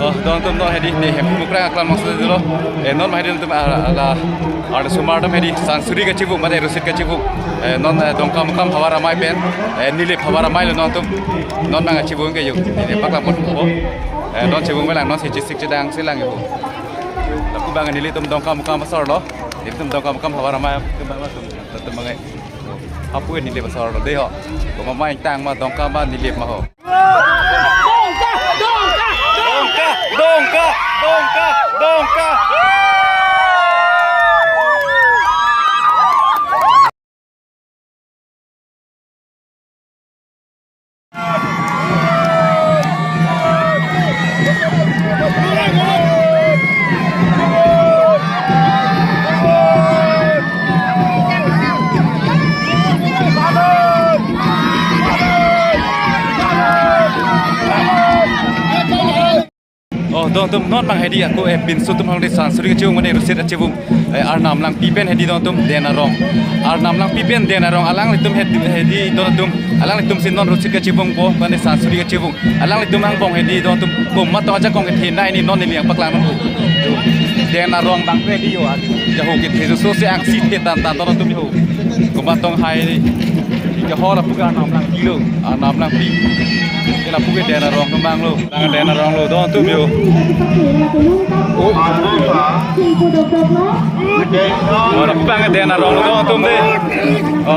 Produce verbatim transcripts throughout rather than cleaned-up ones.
Oh, don atum, don hedi, ne Hemphu Mukrang aklam maksud dolo. Eh, non ma hedi atum, ah, ala, arda osomar atum hedi, sansuri kachivung, mate rosit kachivung. Eh, non, eh, Dongkamukam Havar Amei pen, eh, Nilip Havar Amei lo non atum. Non bang kachivung ke yo. Nilip paklang pon po. Eh, non chivung melang, non si chisik chedang si lang yo. Lapu bang nelitum Dongkamukam asor lo. Nelitum Dongkamukam Havar Amei atum bang atum, atum bang eh. Hapu Nilip asor lo dei ho. Komat ma ingtang ma, Dongka ma Nilip ma ho. Dongka, Dongka, Dongka, Dongka. Oh, don atum, non bang hedi ako, eh, pinso atum hong di sansuri kachivung mane rosit kachivung, eh, Arnam Langpi pen hedi don atum Den Arong. Arnam Langpi pen Den Arong alanglitum hedi, hedi don atum, alanglitum si non rosit kachivungpo mane sansuri kachivung. Alanglitum angbong hedi don atum komat tong ajakong kethenei ni non neli nangpaklang non. Den Arong bang hedi yo, ah, jahu kethe so si angsi the tan tan don atum yo. Komat tong hai ni. Ke hor lapu ke Arnam Langpi lo, Arnam Langpi. Ke lapu ke Den Arong atum bang lo. Bang Den Arong lo don atum yo. Oh, lapu bang Den Arong lo don atum dei. Oh.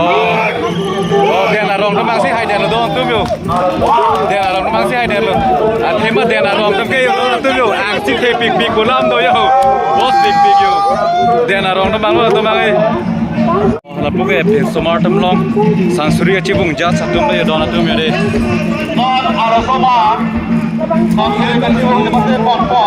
Oh, Den Arong atum bang si hai den lo don atum yo. Den Arong atum bang si hai den lo. Athema Den Arong atum ke yo don atum yo. Angsi thepikpik kolam do yo. Bos pikpik yo. Den Arong atum bang lo atum bang eh. Lapu ke pinso osomar atum along sansuri kachivung jat atum le don atum yo dei. Non arda osomar sansuri kachivung mate ponpo.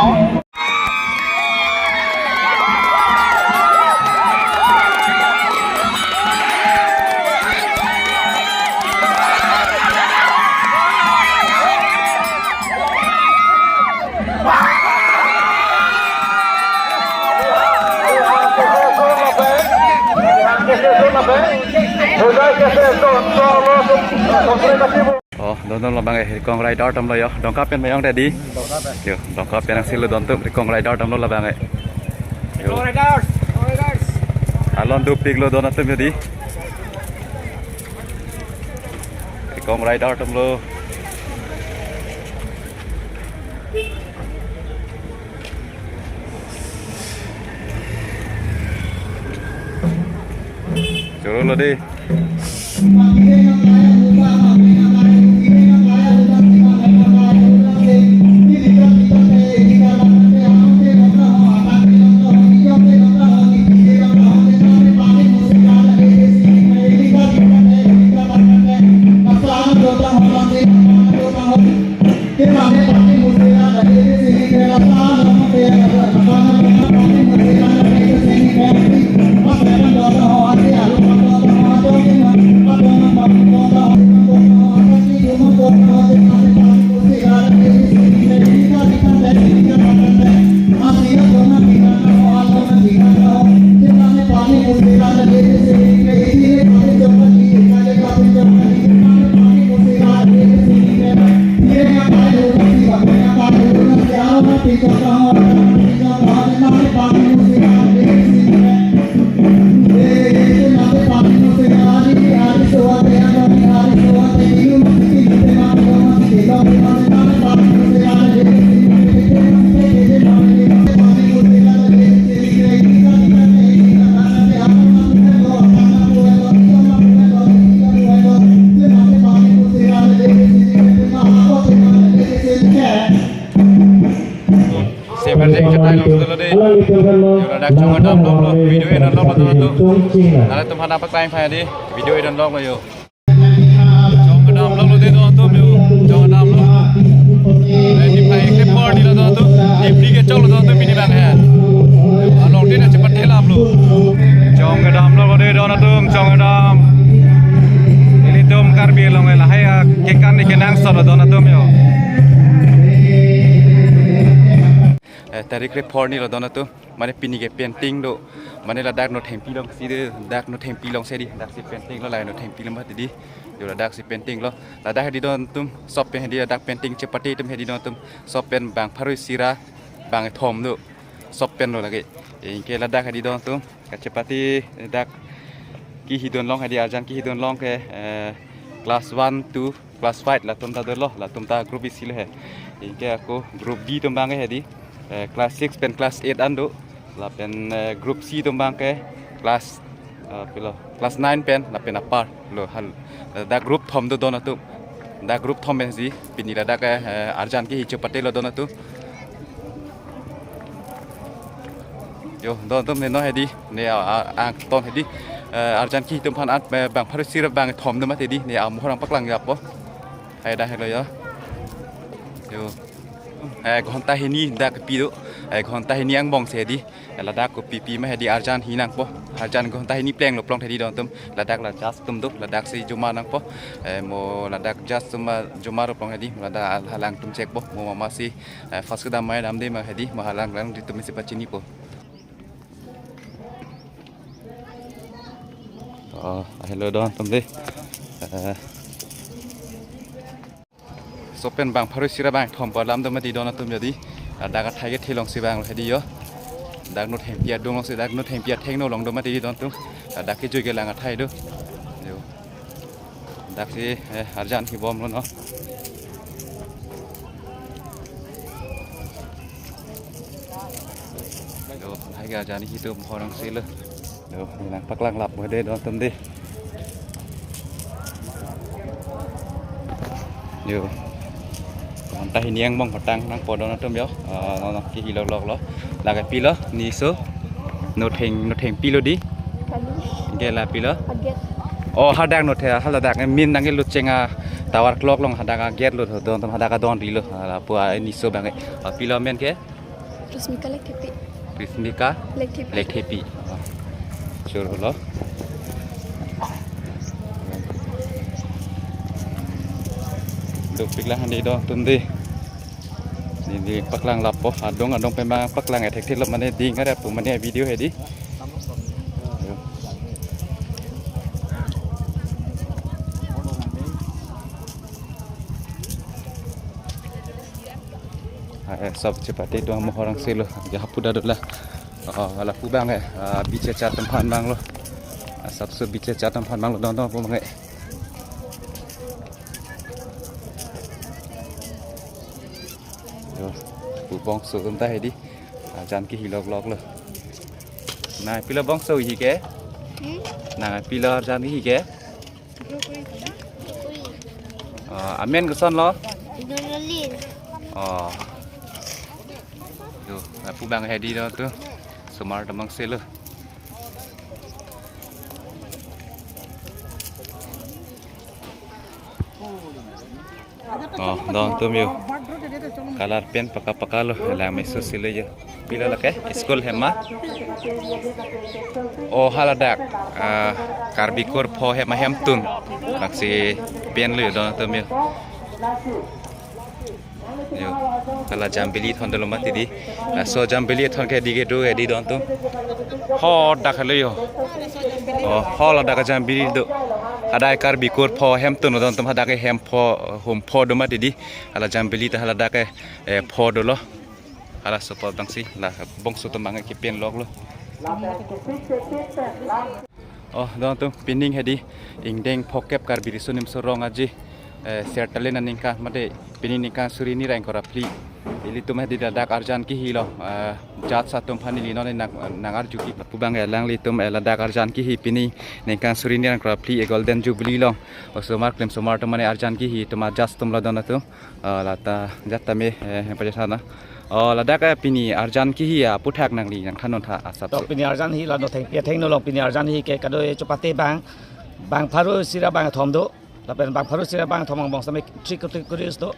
Oh, don atum labang eh, Rikong Rider atum lo yo. Dongka pen ma yong tadi. Yo, Dongka pen angsi lo don atum, Rikong Rider atum lo labang eh. Yo. Alon dopik lo don atum yo dei. Rikong Rider atum lo. Choro lo dei. Seven jeng chetai lo solo dei. Yo, ladak chong adam lo, video e non lo, lo tu. Nanglitum aphan nangpaklang pha dei, video e non lo yo. Chong adam lo dei don atum yo. Chong adam lo. Eh, niphai krepho arni lo don atum. Nipli kechok lo don atum pini bang eh. Along dei na chepat thelap lo. Chong adam lo dei don atum, chong adam. Ilitum Karbi Anglong lahai, ah, kekan ni kenangsot lo don atum yo. Eh, tarik krepho arni lo don atum. Mane pini ke painting do. Mane ladak Nothengpi along si dei, dak Nothengpi along si dei, dak si painting lo, lahai Nothengpi along mati dei. Yo, ladak si painting lo. Ladak hedi don atum, sop pen hedi ladak painting chepate atum hedi don atum, sop pen bang pharo isi ra bang kethom do. Sop pen lo lake. Anke ladak hedi don atum, kachepate dak kehidun long hedi, arjan kehidun long ke, eh, class one, two, class five latum ta dolo, latum ta group isi lo he. Anke ako group B atum abang ke hedi, eh, class six pen class eight an do. Lapen, eh, group C atum abang ke class, eh, pilo, class nine pen lapen apar lo hal. Dak group thom do don atum. Dak group thom pensi pini ladak, eh, arjan kehi chepate lo don atum. Yo, don atum ne non hedi, ne a, a, angton hedi, eh, arjan kehi atum aphan an, eh, bang pharo isi ra bang kethom do mati hedi, ne amohor nangpaklang ya po. Hai dah helo yo. Yo. Eh, ghonta hini dak pi do. Eh, ghonta hini angbong si hedi. Eh, ladak kopi pi ma hedi, arjan hi nangpo. Arjan ghonta hini plenglo plong hedi don atum. Ladak la judge atum do. Ladak si joma nangpo. Eh, mo ladak judge atum ma joma ro plong hedi. Ladak al-, halang atum chekpo. Mo mama si, eh, first kedam ma damde ma hedi. Mo halang lang di atum si pachinipo. Oh, helo don atum de. Eh. Sop pen bang pharo isi ra bang kethom pu alam do mati don atum jadi. Dak athai kethe long si bang hedi yo. Dak nothengpi adung long si, dak nothengpi athengno long do mati don atum. Dak kejui kelang athai do. Yo. Dak si, eh, arjan kebom lo no. Yo, hai ke arjan kehi atum amohor nangsi lo. Yo, ne nangpaklang lap hedi don atum de. Yo. Anta hini angbong patang nangpo don atum yo. Ah, no, no, kehi lok lok lo. Lake pilo, niso. Notheng, nothengpi lo di. Kali. Gela pilo. Aget. Oh, hadak nothe, haladak min nangke lucheng a tower clock long hadak aget lo don atum, hadak adon ri lo. Hala pu a niso abang ke. Ah, pilo amen ke? Prismika Lekthepi. Prismika Lekthepi. Lekthepi. Ah. Choro lo. Dopik lang handi don atum de. Neli paklang lap po, adung adung pen ma paklang ethek thilo mane ding are pu mane video hedi. Ah, eh, sop chepate do amohor nangsi lo, ya hapu dah dola. Oh, hala pu abang eh, ah, biche chat atum aphan abang lo. Ah, sop so biche chat atum aphan abang lo don don pu abang eh. Yo, pu bongso atum ta hedi. Arjan kehi lok lok lo. Nangpilo bongso hi ke? Hmm? Nangpilo arjan hi ke? Ah, amen koson lo? Nurulin. Oh. Yo, pu abang hedi do tu. Somar damang selo. Oh, don atum yo. Color pen paka paka lo, lang meso silo yo. Pilo lake, school hem ma? Oh, haladak. Ah, Karbi Kurpho hem ma, hemtun. Laksi pen lo yo don atum yo. Yo, hala jambili thon dolo mati di. Laso jambili thon ke di ke do ke di don atum. Hadak helo yo. Oh, haladak jambili do. Hadak Karbi Kurpho hemtun don atum, hadak hempho, hempho do mati di. Hala jambili ta haladak, eh, pho dolo. Hala sopo tangsi, la bongso atum abang ke pen lok lo. Oh, don atum, pining hedi ingdeng phokep Karbi Riso Nimso Rong Aje, eh, Sertalin aningkan mate pini ningkan suri ni ra ingkoi ra phli. Ilitum hedi ladak arjan kehi lo, eh, judge atum aphan ili non nang, nang arju ki. Pu abang ke alanglitum, eh, ladak arjan kehi pini ningkan suri ni ra ingkoi ra phli, eh, Golden Jubilee along. Osomar klemsomar atum mane arjan kehi atum a judge atum lo don atum. Oh, lata jat tame, eh, yang paja sana. Oh, ladak, eh, pini arjan kehi aphuthak nangli nangthan non tha asap. To so. Pini arjan hi la nothengpi athengno long, pini arjan hi ke kado-e chepate bang, bang pharo isi ra bang kethom do. Lapen bang pharo isi ra bang kethom angbong sitame three categories do.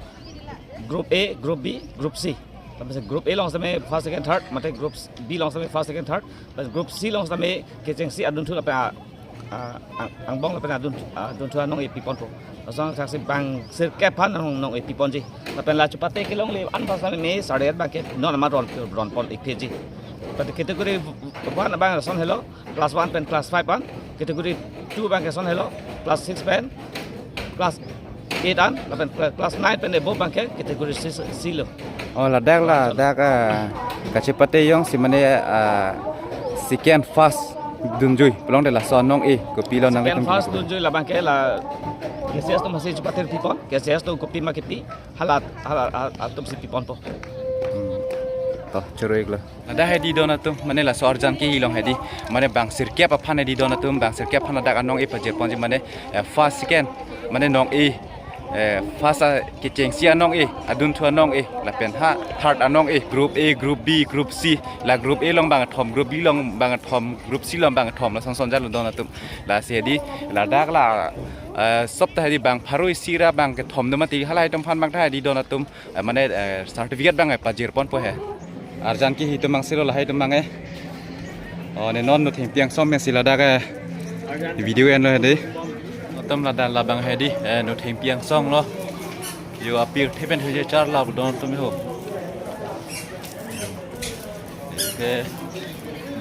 Group A, Group B, Group C. Lapen si Group A along sitame first, second, third, mate Group B along sitame first, second, third. Lapen Group C along sitame kechengsi adunthu lapen a, a, ang, angbong lapen adun, adunthu anong-e piponpo. Lason saksi bang sirkep aphan nong, nong-e piponji. Lapen la chepate kelongle an aphan sitame me sare abang ke non amat ron, ronpon-iktheji. Lapen category one abang lason helo, class one pen class five an. Category two abang ke lason helo, class six pen Class eight an, lapen class nine pen above abangke category C, C lo. Oh, ladak ladak, ah, kachepate jongsi mane, ah, second first dunjui pulote laso anong-e kopilo nang Second first dunjui labangke la K C S atum hasi chepate pipon, K C S atum kopima kipi, hala hala atum si piponpo. Hmm. To, choro-iklo. Ladak hedi don atum, mane laso arjan kehi along hedi, mane bang sirkep aphan hedi don atum, bang sirkep aphan ladak anong-e pajirponji mane, eh, first, second, mane nong-e, eh, first a kechengsi anong-e, adunthu anong-e, lapen ha third anong-e, group A, group B, group C, la group A along bang kethom, group B along bang kethom, group C along bang kethom, lason son jalo don atum. Lasi hedi, ladak la, eh, sop ta hedi bang pharo isi ra bang kethom do mati, halahei atum aphan bang ta hedi don atum, eh, mane, eh, certificate bang, eh, pajirponpo he. Arjan kehi atum angselo lahai atum abang, eh. Oh, ne non Nothengpi Angsong pensi ladak, eh, video enlo hedi. Atum ladak labang hedi, eh, Nothengpi Angsong lo. Jo apirthe pen huje char la don atum ho. Oke.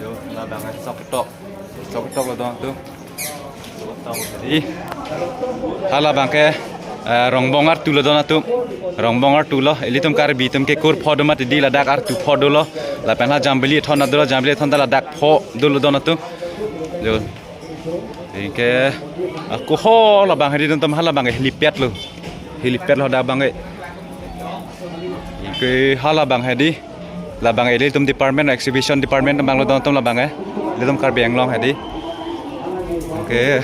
Jo labang, eh, sok tok. Sok tok lo don atum. Di. Halabangke, eh, Rongbong artu lo don atum. Rongbong artu lo. Ilitum Karbi atum kekur pho do mati di ladak artu pho dolo. Lapen ha Jambili thon dolo, Jambili thon ta ladak pho dolo don atum. Jo. Anke, ah, ako ho labang hedi don atum halabang helipad lo. Helipad lo dak abang e. Anke halabang hedi. Labang e ilitum department, exhibition department abang lo don atum labang e. Ilitum Karbi Anglong hedi. Oke.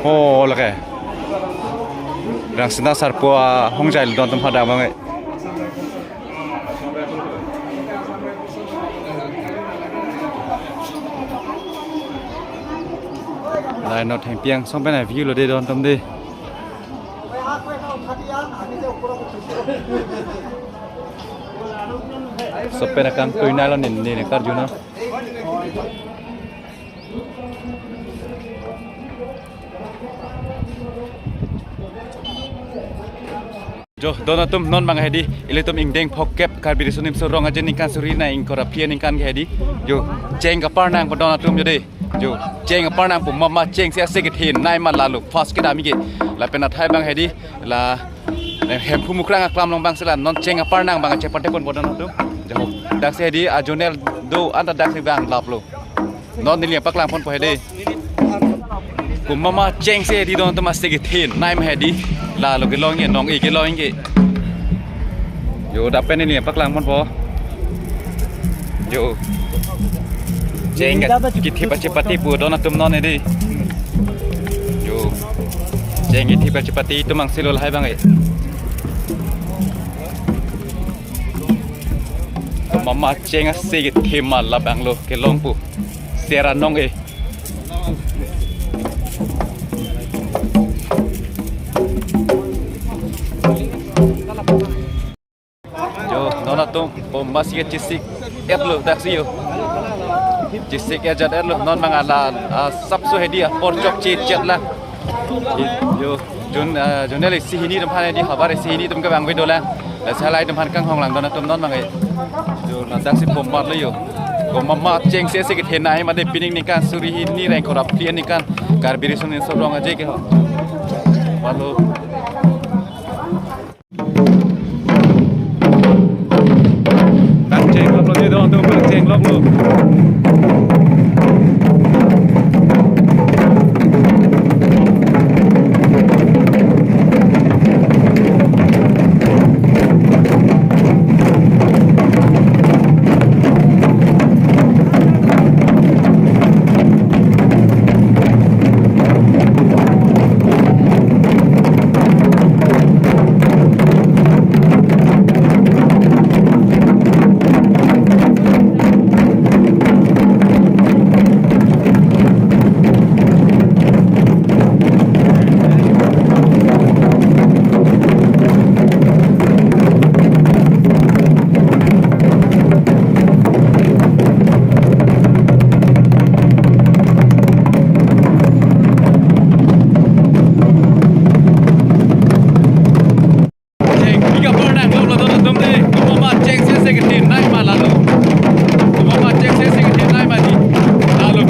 Oh, lake. Rangsina Sarpo ahongjai lo don atum hadak abang e. Lahai Nothengpi Angsong pen a-view lo de don atum de. Sop pen akangtui nai lo nin, nin karju na. Jo, don atum non abang hedi, ilitum ingdeng phokep Karbi Riso Nimso Rong Aje ningkan suri na ingkoi ra phli aningkan ke hedi. Jo, cheng kaparnang po don atum jo de. Jo, cheng kaparnang po mama chengse ase kethenei ma lalo first kedam ke. Lapen athai abang hedi, la, eh, Hemphu Mukrang aklam along abang si la non cheng kaparnang abang chepate ponpo don atum. Jo, daksi hedi a-zonal do anta daksi abang laplo. Non neli paklang ponpo hedi. Komat ma chengse hedi don atum ase kethenei ma hedi. Lalo kelong ke nong-e kelong ke. Jo, dak pen neli paklang ponpo. Jo. Cheng kethe pachepate pu don atum non hedi. Jo. Cheng kethe pachepate atum angselo lahai abang e. Mama cheng ase kethe ma labang lo kelong pu. Sera nong-e. Jo, non atum, po masi ke chesik-et lo daksi jo. Chesik-et jat-et lo, non abang la, ah, sapso hedi apor chokche chet lang. Jo, jon, ah, zonal isi hini atum aphan hedi havar isi hini atum ke bang vedo lang. Lasi halahai atum aphan kanghong lang don atum non abang e. Jo, na daksi po mat lo jo. Komat ma chengse ase kethenei ma de pining ningkan suri hini ra ingkoi ra phli aningkan Karbi Riso Nimso Rong Aje ke ho. Malo. Bang cheng lok lo je don atum, bang cheng lok lo. Cheng, ika pernah kalau lo don atum de, komat ma chengse ase kethenei ma lalo. Komat ma chengse ase kethenei ma di. Lalo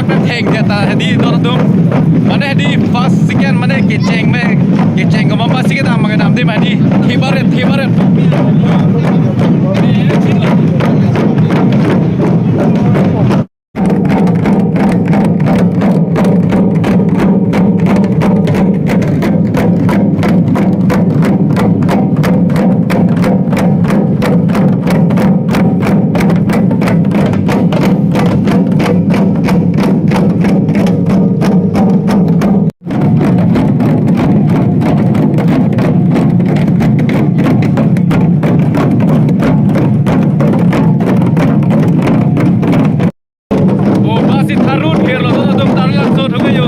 Thengdet ta hedi dor dum. Mane hedi first second mane kecheng me, kecheng ke mamba sikit ang mangedam di mane hedi thibaret thibaret. Bomba si tharun hirlo, to atum tarlan so thung yo.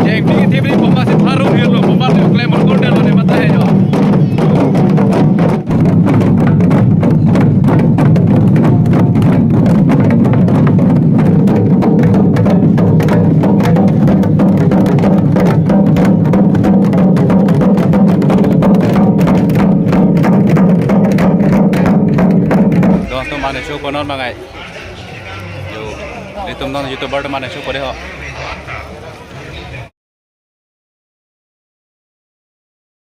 Jeng pi thip ri bomba si tharun hirlo, bomba le klem mur kor delo ne mata he yo. Dosto mane show konon mangai. Yo, itum non YouTuber mane show kore ho.